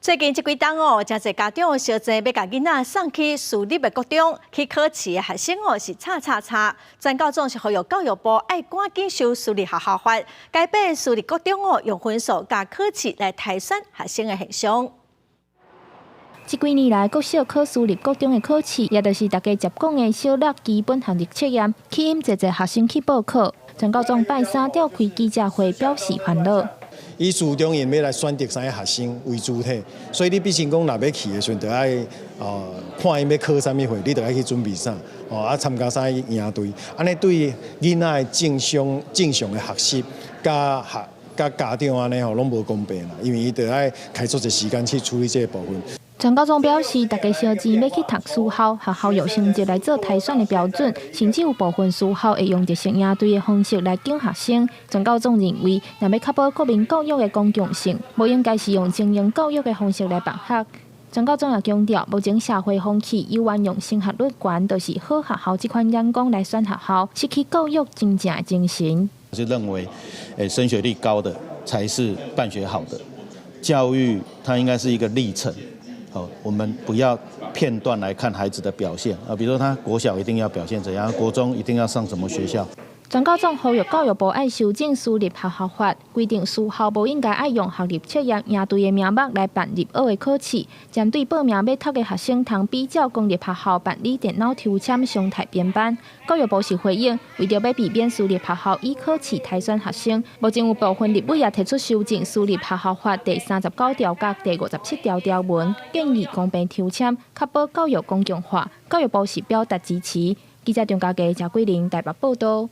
最近這幾冬哦，誠濟家長相爭欲共囡仔送去私立的國中去考試的學生哦，是吵吵吵。全教總是呼籲教育部愛趕緊修私立學校法，改變私立國中哦用分數佮考試來篩選學生的現象。這幾年來，國小考私立國中的考試，也就是大家常講的小六基本學力測驗，吸引濟濟學生去報考。全教總拜三召開記者會，表示煩惱。伊私中𪜶欲來選擇啥物學生為主體，所以你變成講若欲去的時陣，就愛看𪜶欲考啥物貨，你就愛去準備啥，哦啊參加啥營隊，按呢對囡仔的正常正常的學習，佮學佮家長按呢吼攏無公平啦，因為伊就愛開足濟時間去處理這個部分。全教總表示，大家燒錢欲去讀私校，學校用成績來做篩選的標準，甚至有部分私校會用特色營隊的方式來揀學生。全教總認為，若欲確保國民教育的公共性，無應該是用精英教育的方式來辦學。全教總也強調，目前社會風氣猶原用升學率懸，就是好學校這款眼光來選學校，失去教育真正的精神。是認為，升學率高的才是辦學好的教育，它應該是一個歷程。好，我們不要片段來看孩子的表現啊，比如說他國小一定要表現怎樣，國中一定要上什麼學校。全教總呼籲教育部愛修正私立學校法，規定私校無應該愛用學歷測驗營隊的名目來辦入學的考試，針對報名欲讀的學生，通比照公立學校辦理電腦抽籤、常態編班。教育部是回應，為著欲避免私立學校以考試篩選學生，目前有部分立委也提出修正私立學校法第39條佮第57條條文，建議公平抽籤，確保教育公共化。教育部是表達支持。記者張家傑、謝桂玲台北報道。